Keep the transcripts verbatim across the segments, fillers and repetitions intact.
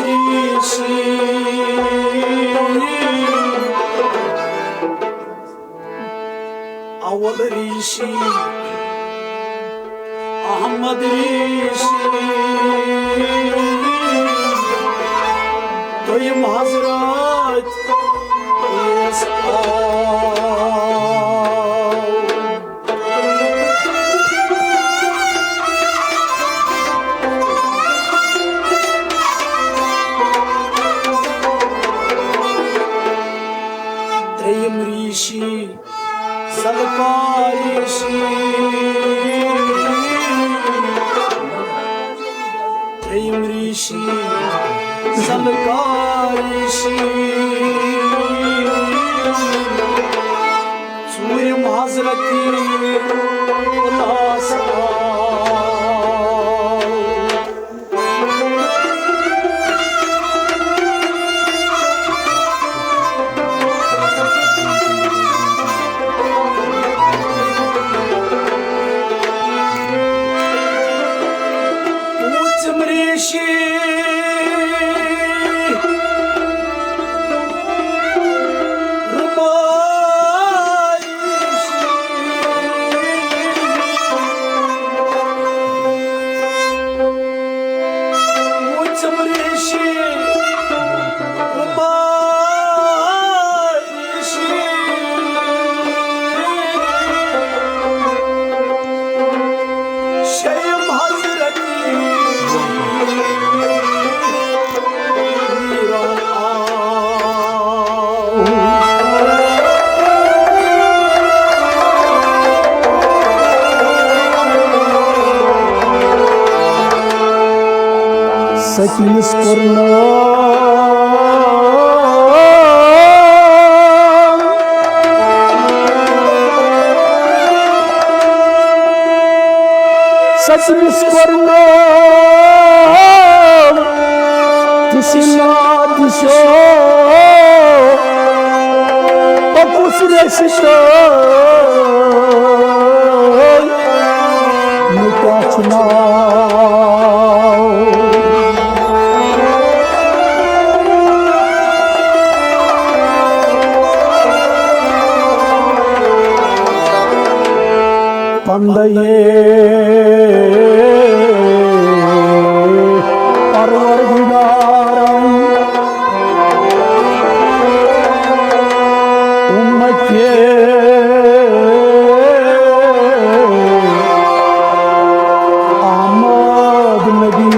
اول ریشی، احمد ریشی، دوٚیِم حضرت عیسیٰ۔ ترٛیٚیِم ریشی، سلکار ریشی۔ ترٛیٚیِم ریشی، سلکار ریشی۔ ژوٗرِم حضرت الحسن۔ پوٗژِم ریشی، رُباعی۔ پوٗژِم ریشی، رُباعی۔ شیم حضرت۔ سچنس کرنا، سچنس کرنا، تسنا تسو، پکوس رستا۔ مےٚ کیٛاہ چھُ ناو؟ پنٛداہ یے پروردگارن اُمتِ احمد نبی۔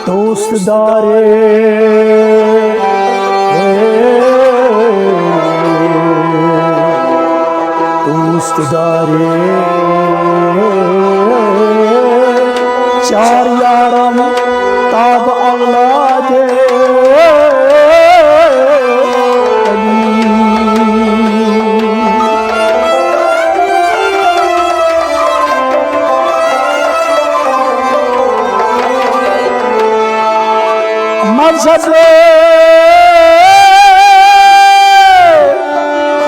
دوست دارے، دوست دارے، چار یارم تاب اللہ دے۔ مذہب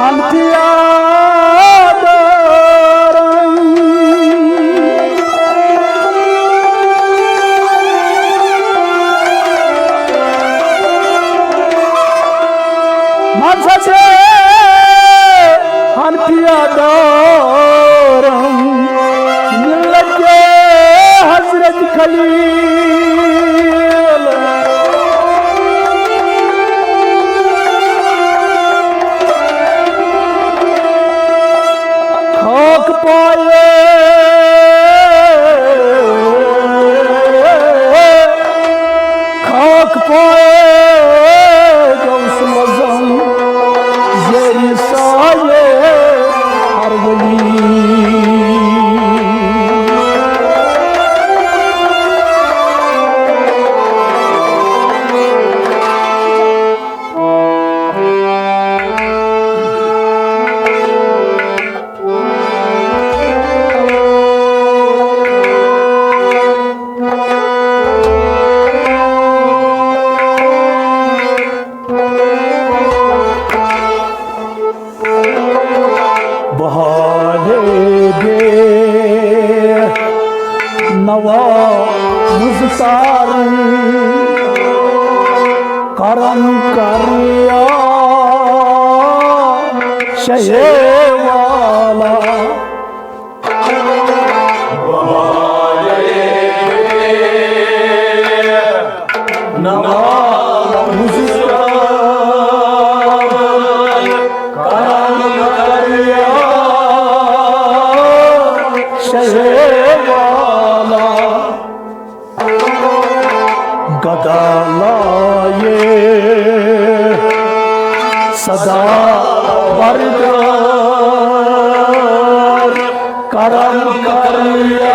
حنفیہ دارن، مذہب حنفیہ دارن، ملت حضرت خلیل۔ خاک پایے، خاک پایے غوث اعظم زیر سایے ہر ولی۔ سارن کرم کریا شہے والا۔ شہے والا گدا لائے سدا بردار کرم کریا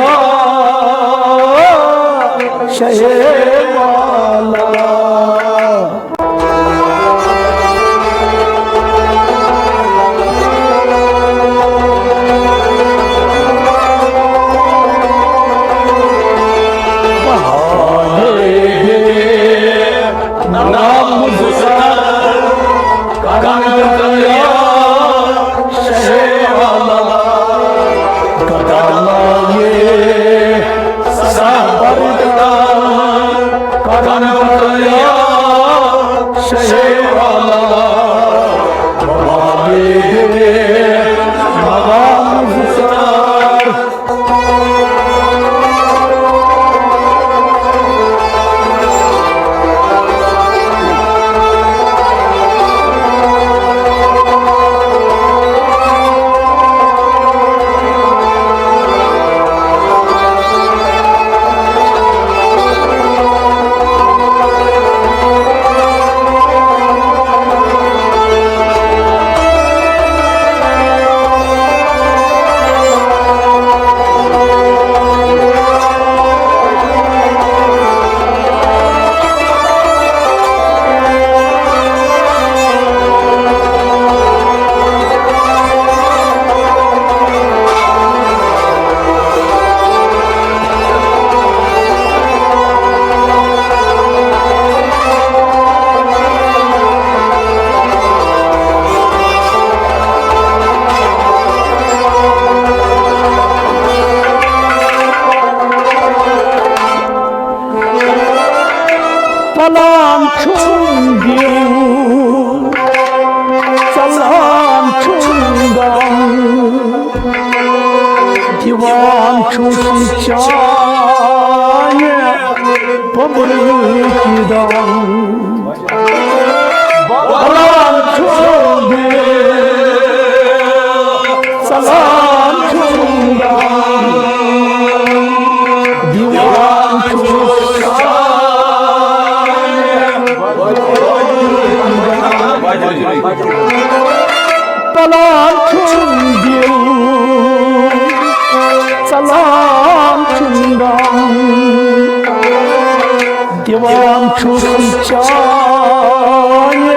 شہے والا۔ پلان چھُم دیُن، ژلان چھُم دم، دِوان چھُم چانہِ بُمرٕکۍ دم۔ بلان چھُم دِل، ژلان چھُم دم، دِوان چھُس شانہِ۔ بلان چھُم دِل، ژلان چھُم دم، دِوان چھُس چانہِ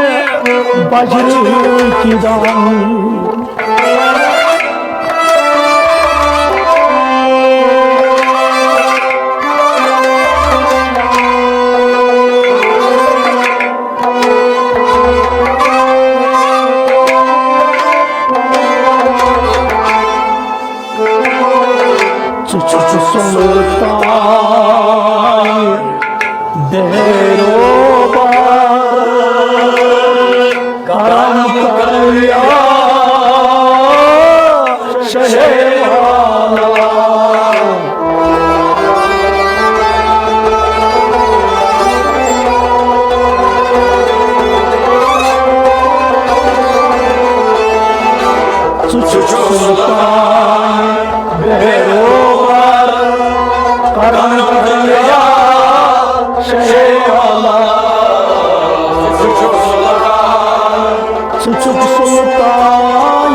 بجرٕکۍ دم۔ ژٕ چھُکھ سُلطان بیروبار، کرم کریا شہے والا۔ ژٕ چھُکھ سُلطان بیروبار، کرم کریا شہے والا۔ ژٕ چھُکھ سُلطان، ژٕ چھُکھ سُلطان،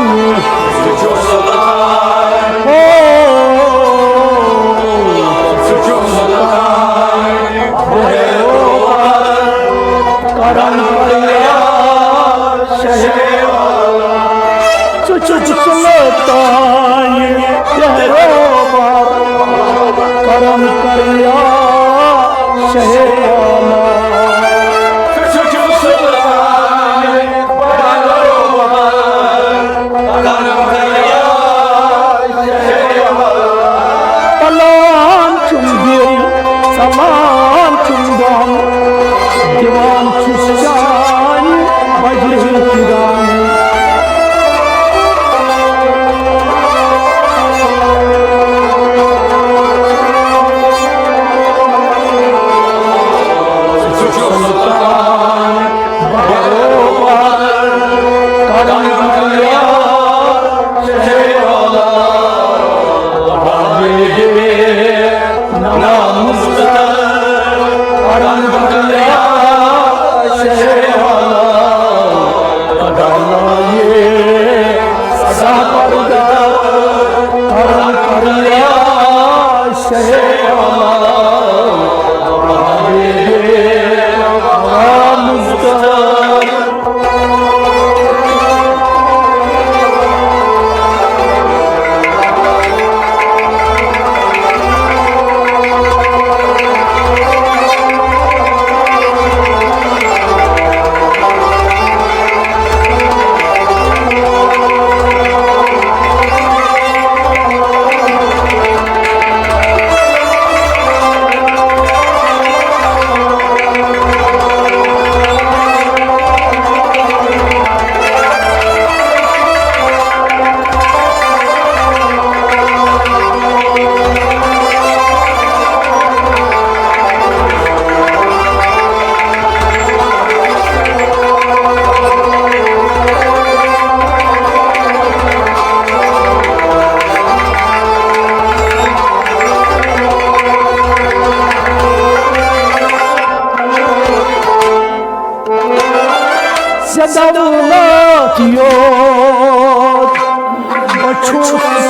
ژٕ چھُکھ سُلطان، او، ژٕ چھُکھ سُلطان بیروبار، کرم کریا شہے والا۔ ژٕ چھُکھ سُلطان بیروبار، کرم کریا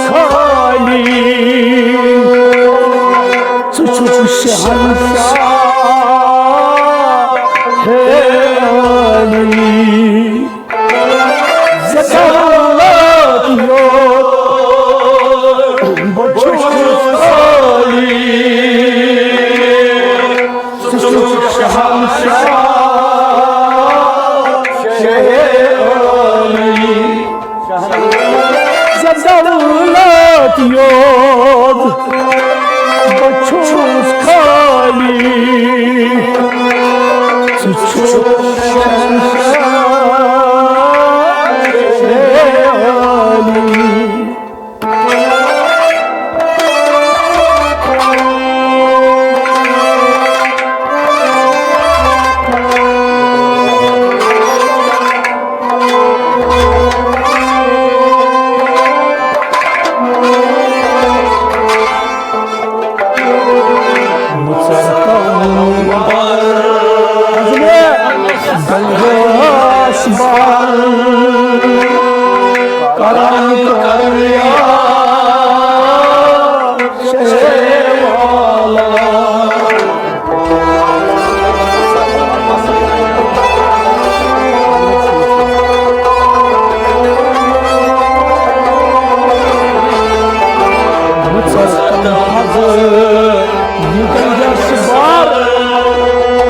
خالی، ژٕ چھُکھ شہنشاہ ہے عالی۔ ژےٚ دولت یوت بہٕ چھُس خٲلی۔ ژٕ چھُکھ شہنشاہ شاہ عٲلی۔ ژےٚ دولت یوت بہٕ چھُس خٲلی۔ ژٕ چھُکھ شہنشاہ عٲلی۔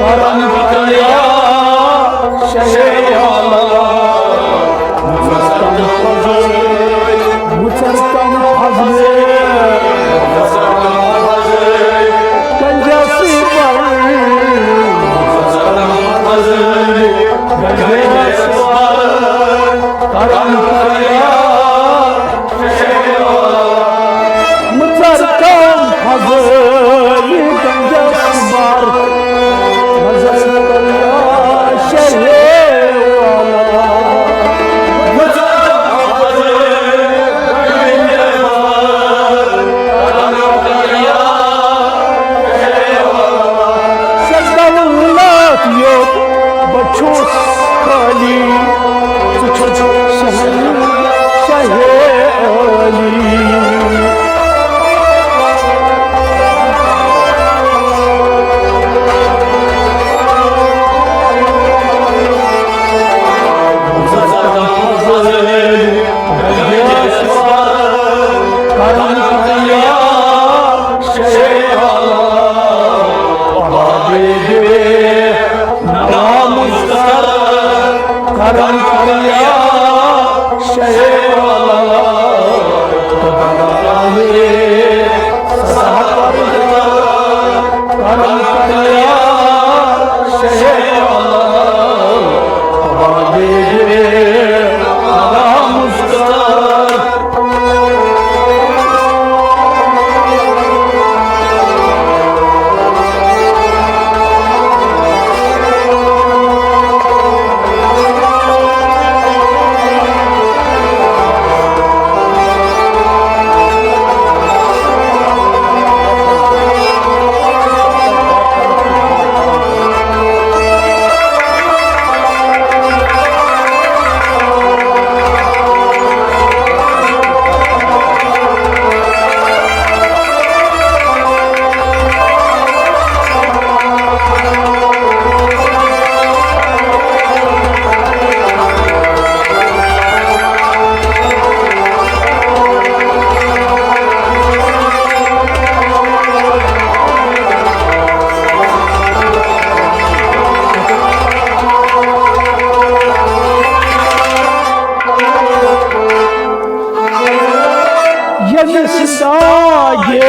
کرم کر یا شے والا۔ دولت یوت بہٕ چھُس خٲلی، ژٕ چھُکھ شہنشاہ عٲلی۔ ییٚمِس داگہِ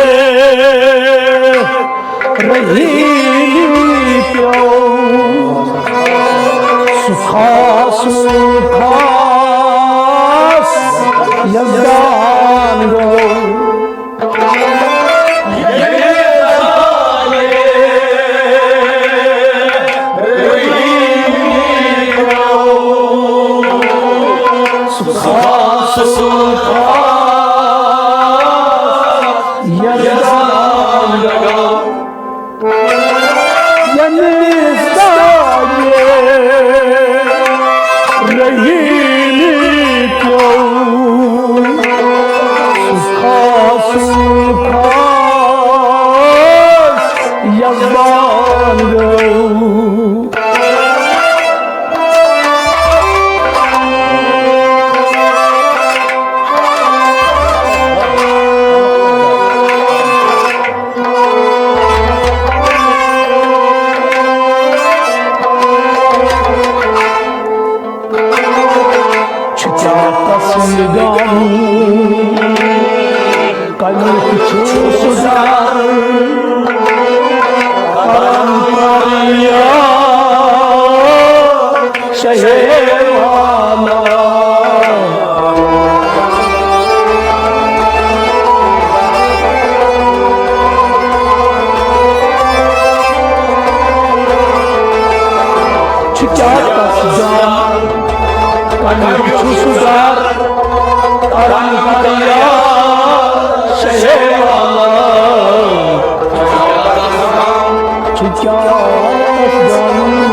رحیمی پیوٚو، سُہ خاص، سُہ خاص یزدان گوٚو۔ خاص یزبان گوٚو۔ چھُ کیٛاہ تس غم، کمیُک چھُ سُہ ڈر، کرم کر یا شہے والا۔ چھُ کیٛاہ تس جان، کمیُک چھُ سُہ ڈر، کرم کر یا شہے والا۔ چھُ کیٛاہ تس جان۔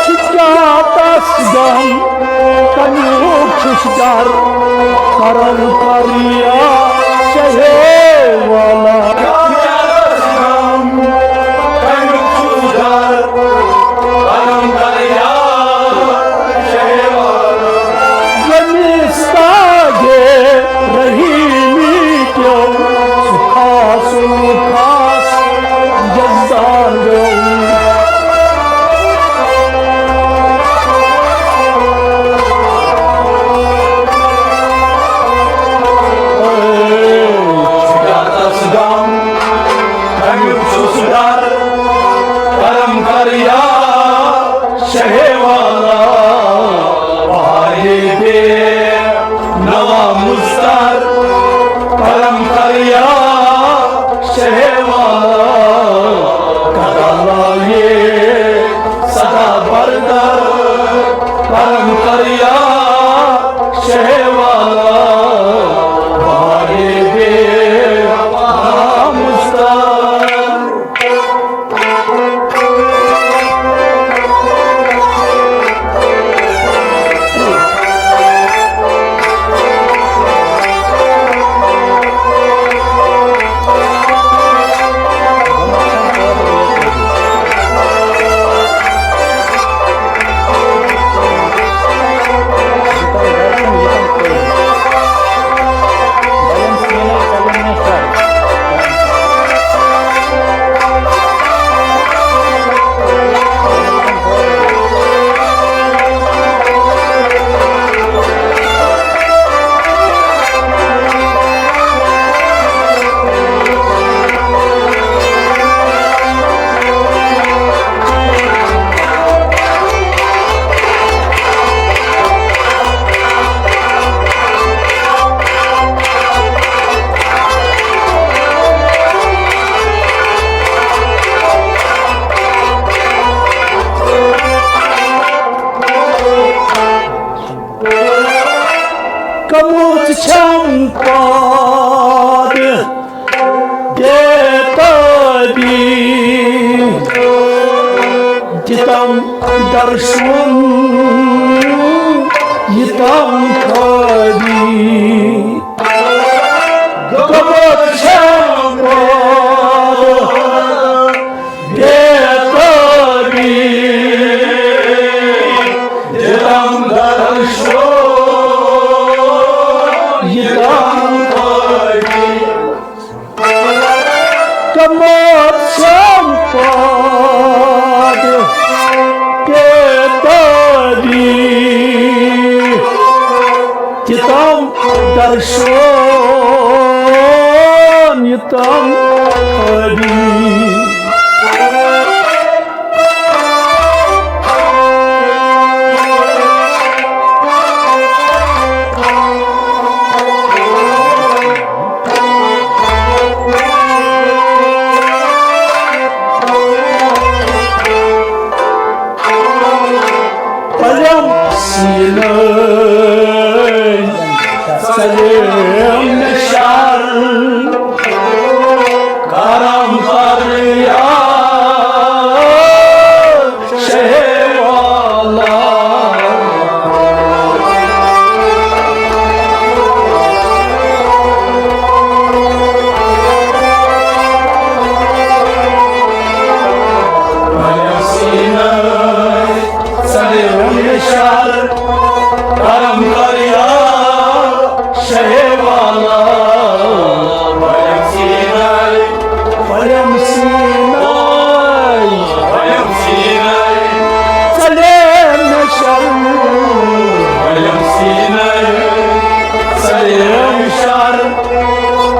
چھُ کیٛاہ تس غم، کمیُک چھُس ڈر، کرم کر یا شہے والا۔ ییٚمِس تاجے رحیمی کیو سُہ خاص خاص یزدان گوٚو۔ اے، چھُ کیٛاہ تس غم، کمیُک چھُس ڈر، کرم کر یا شہے والا، بہارے بے نوا مستر، کرم کر یا شہے والا، کدا لائے صدا بردر، کرم کر یا شہے والا، بہارے بے نوا مستر۔ کموت چھم پاد بے تابی، دِتم درشن یِتم خٲلی۔ گوٚمُت چھم پاد بے تابی، دِتم درشن یِتم خٲلی۔ کموت چھم پاد بے تابی، یِتم درشن یِتم خٲلی۔ پلم سینہ، سہ سلیم نشار کرم کر یا شہ والا۔ سلیم نشار کرم کر یا شہ والا۔ William Sinai, William Sinai, William Sinai. Saleem Nishar, William Sinai, Saleem Nishar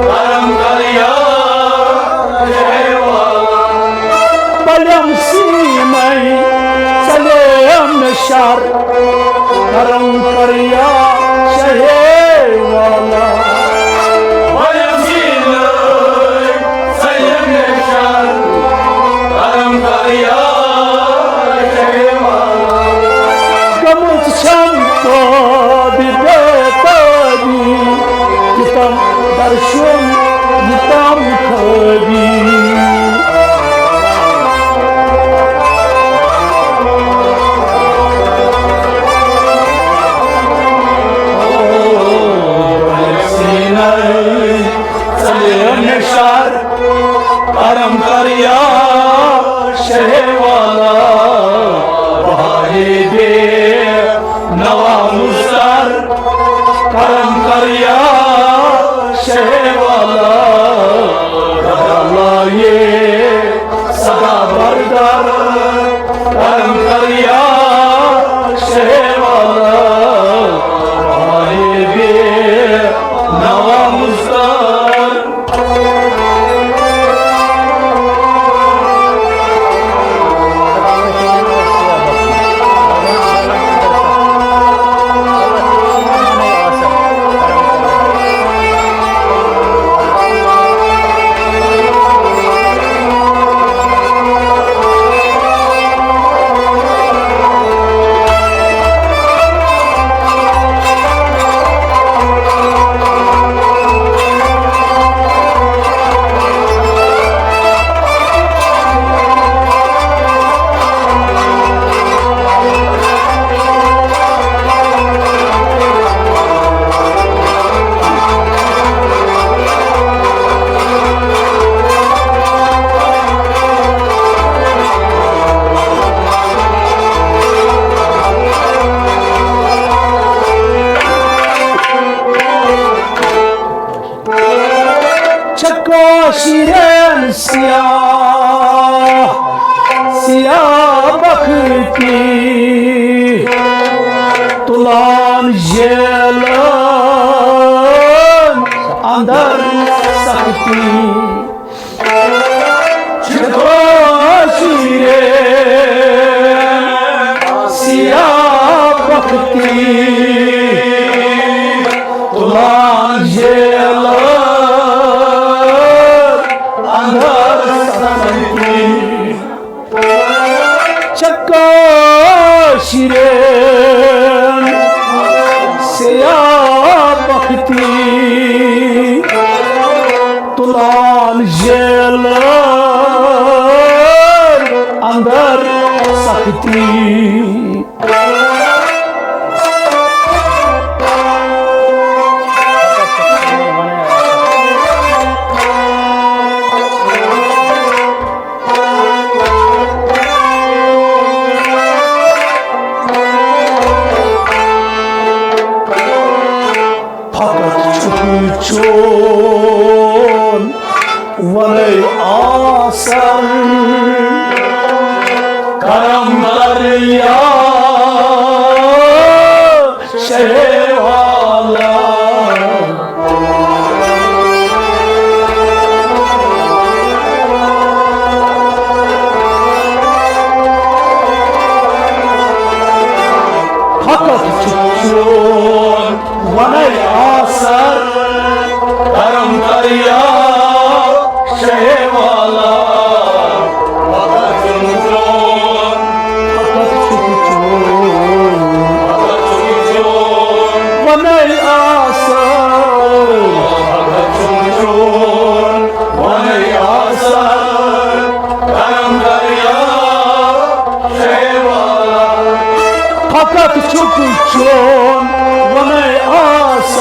کرم کر یا شہ والا۔ پلم سیمے سلیم نشار کرم کر یا شہ والا۔ پلم سیمے سلیم نشار کرم کر یا شہ والا۔ گمت چھم تو بے تابی، یتم درشن یتم خابی۔ سلیم نشار کرم کر یا شہ والا۔ بہارے دے نوا مزدار کرم کر یا شہ والا۔ لائے سدا بردار کرم کر یا شہ والا۔ بہارے دے نوا مزدار۔ چھکو شیرین سیاہ، سیاہ بختی، تلان جیلن اندر سختی۔ چھکو شیرین سیاہ بختی، تلان جیلن اندر سختی۔ چھکو شیرین سیاہ بختی، تلان جیلن اندر سختی۔ فقط چھُکھ چون ونے آسان، کرم کر یا شہ والا۔ فقط چھُکھ چون ونے آسان، کرم کر یا شہ والا۔ فقط چھُکھ چون، فقط چھُکھ چون ونے آسان۔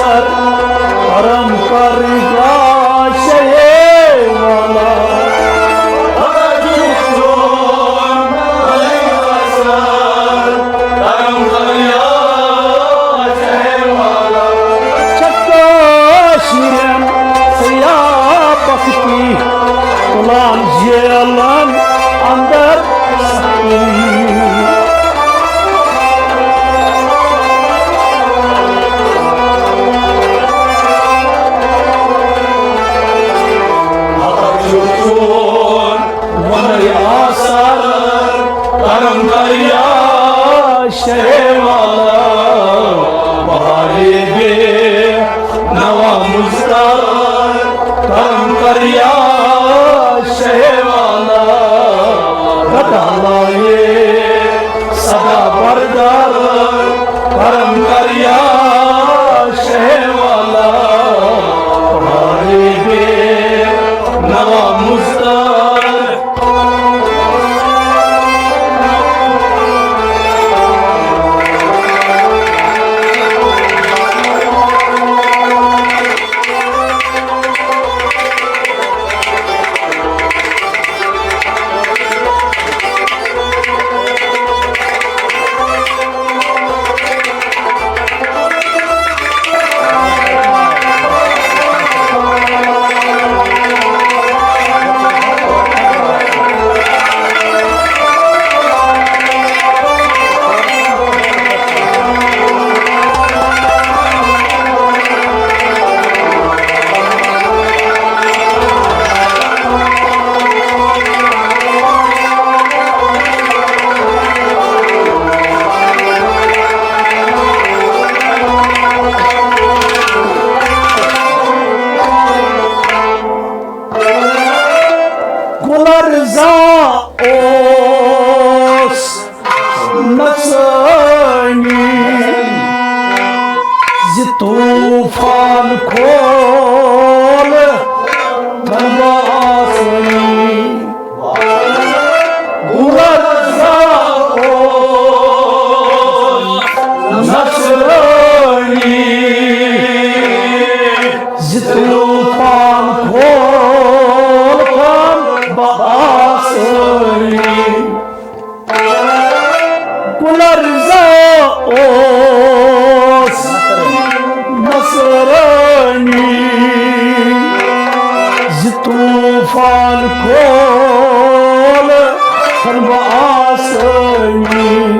کرم کر یا شے والا۔ کرم کر یا شے والا۔ چھکا شیرین سیا بختی تلان جیلن اندر۔ وَنَے آسار کرم کر یا شے والا، بہارے بے نوا مزدار کرم کر یا شے والا، گدا لائے سدا بردار کرم کر یا شے والا، بہارے بے نوا مزدار۔ گُلرزا اوس نژٲنی زِ طوفان کھول تنگ آسٲنی۔ گُلرزا اوس نژٲنی زِ طوفان کھول تنگ آسٲنی۔ گُلرزا اوس نصرٲنی زِ طوفان کھول تنگ آسٲنی۔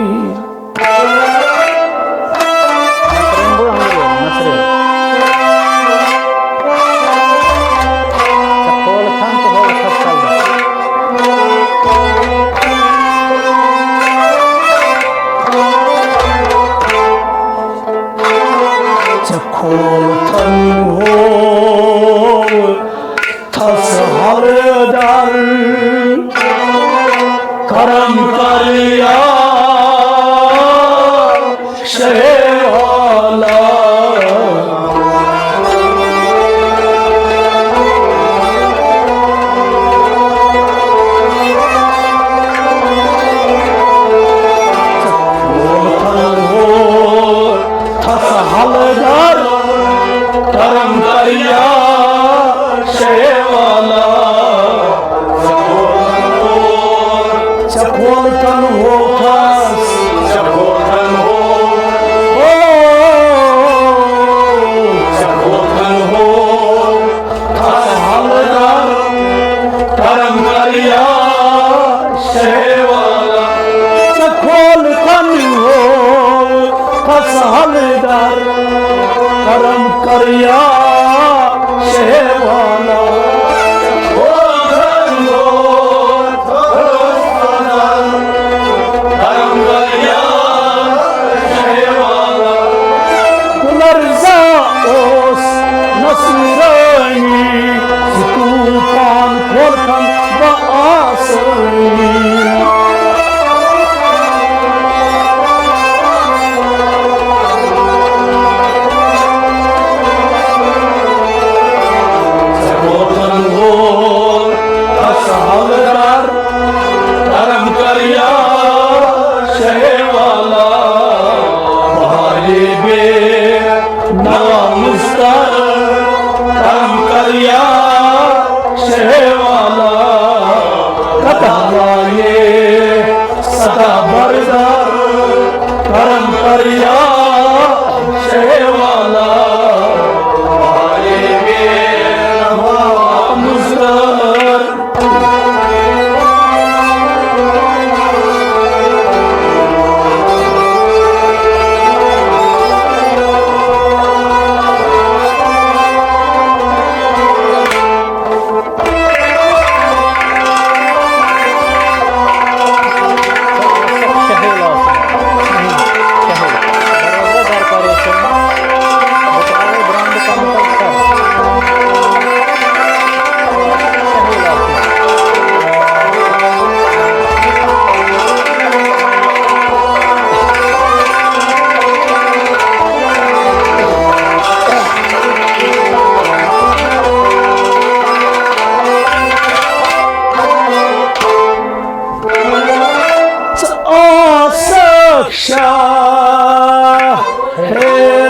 ژےٚ کھول تن وول تھس حلدر، کرم کر یا شے والا۔ تھس حلدر، کرم کر یا شے والا۔ ژےٚ کھول تن ہوکھس، ژےٚ کھول تن ہو، او، ژےٚ کھول تن ہو۔ تھس حلدر، کرم کر یا شے والا۔ ژےٚ کھول تن ہو، تھس حلدر، کرم کر یا شے والا۔ کرم کر یا شے والا۔ گُلرزا اوس نصرٲنی، زِ طوفان کھول تنگ آسٲنی۔ ژےٚ ووتن وول تس حلدر، کرم کر یا شے والا، بہارے بے نوا کرم کر یا شہ والا، قدر لائے سدا بردار، کرم کر یا شہ والا، آئے بے نوا مزدار۔ ژٕ آسکھ شاہ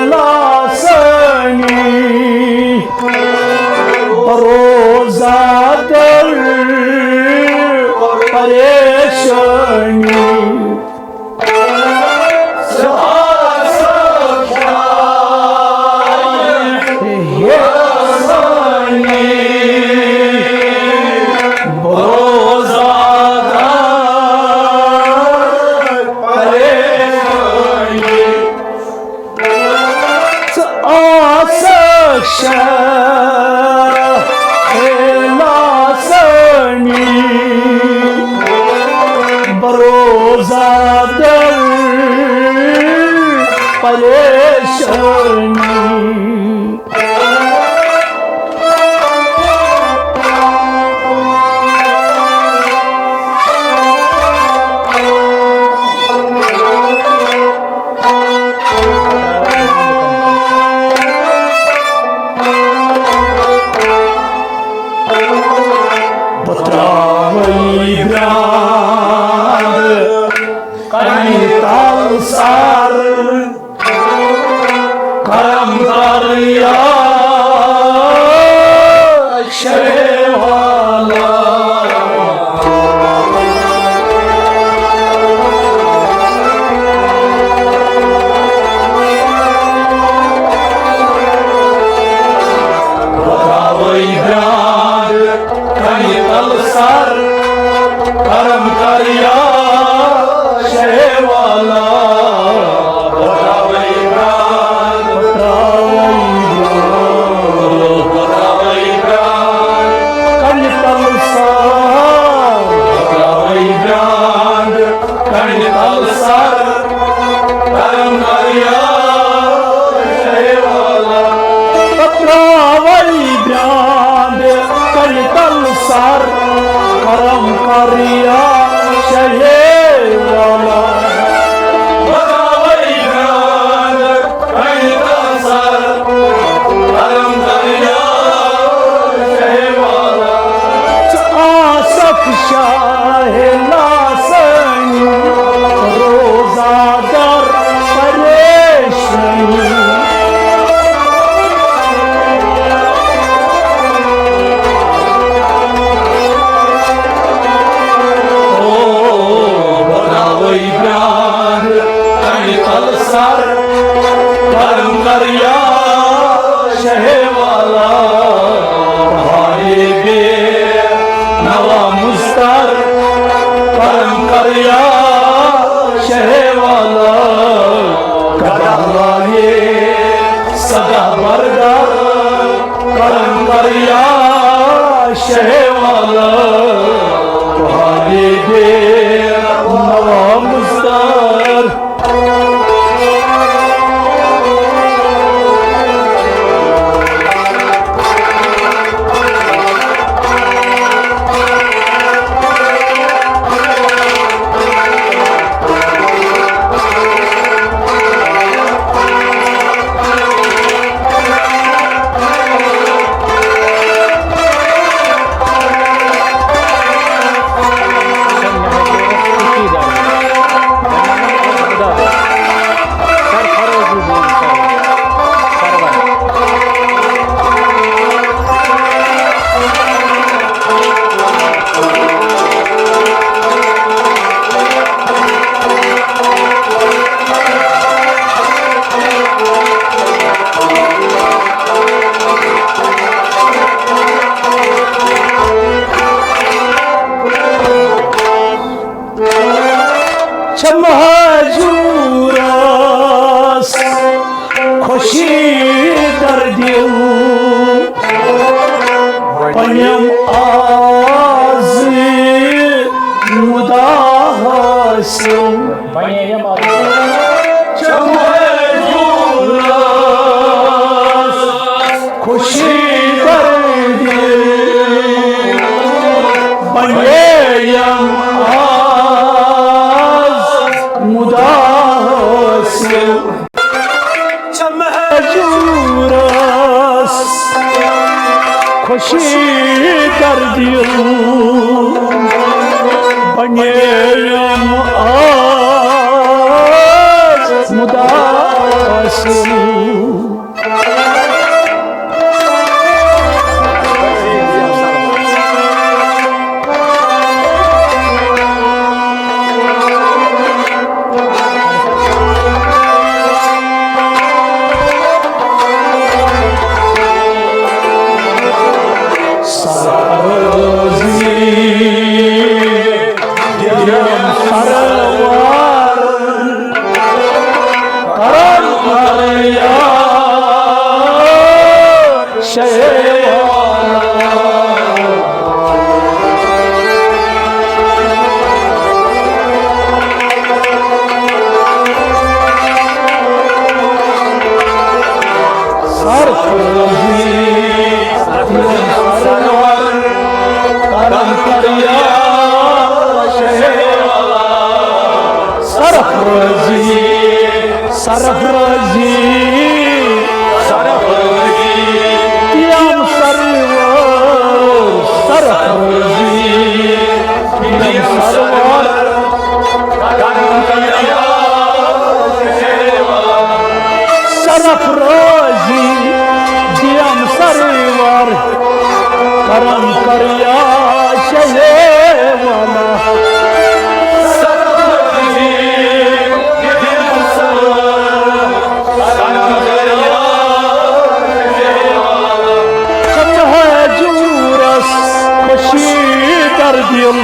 لاسانی، روزہ در پریشانی۔ ژٕ آسکھ شاہ لاسانی، بروزہ در پریشانی۔ بہٕ ترٛاوَے برٛانٛد کنہِ تل سر، کرم کر یا شے والا۔ بہٕ ترٛاوَے برٛانٛد کنہِ تل سر، کرم کر یا شے والا۔ بہٕ ترٛاوَے برٛانٛد، بہٕ ترٛاوَے برٛانٛد، بہٕ ترٛاوَے برٛانٛد کنہِ تل سر، بہٕ ترٛاوَے برٛانٛد کنہِ تل سر، کرم کر یا شے والا۔ بہٕ ترٛاوَے برٛانٛد کنہِ تل سر، کرم کر یا شے والا۔ بہٕ ترٛاوَے برٛانٛد کنہِ تل سر، کرم کر یا شے والا۔ ژٕ آسکھ شاہ لاسانی، روزہ در پریشانی۔ او، بہٕ ترٛاوَے برٛانٛد کنہِ تل سر، کرم کر یا شے والا۔ بہارے بے نوا مزدار، کرم کر یا شے والا۔ قدر لائے سدا بردار، کرم کر یا شے والا۔ بہارے بے نوا مزدار۔ یم آز مدا حاصل۔ خوشی دردی بنیم آز مدا حاصل۔ چمہ جورس خوشی کر دل بنیم آز مدا حاصل۔ سرفرازی دیم سرور کرم کریا شیوا۔ سرفرازی سرور کرم کریا شیوا۔ سرفرازی، سرفرازی، سرفرازی، یم سرور، سرفرازی، یم سرور کرم کریا شیوا۔ سرفرازی دیم سرور کرم کریا شیوا۔ سرفرازی دیم سرور کرم کریا شیوا۔ چمہ جورس خوشی کر دل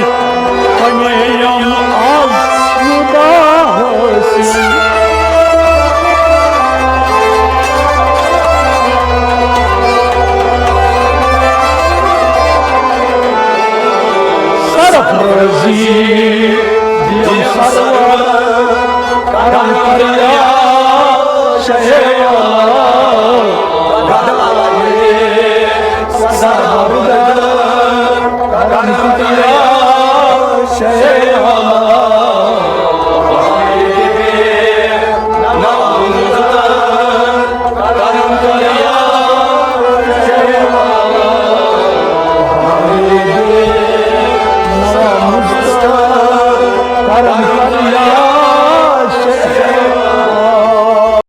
بنیم آز مدا حاصل۔ سرفرازی دیم سرور کرم کریا شیوا۔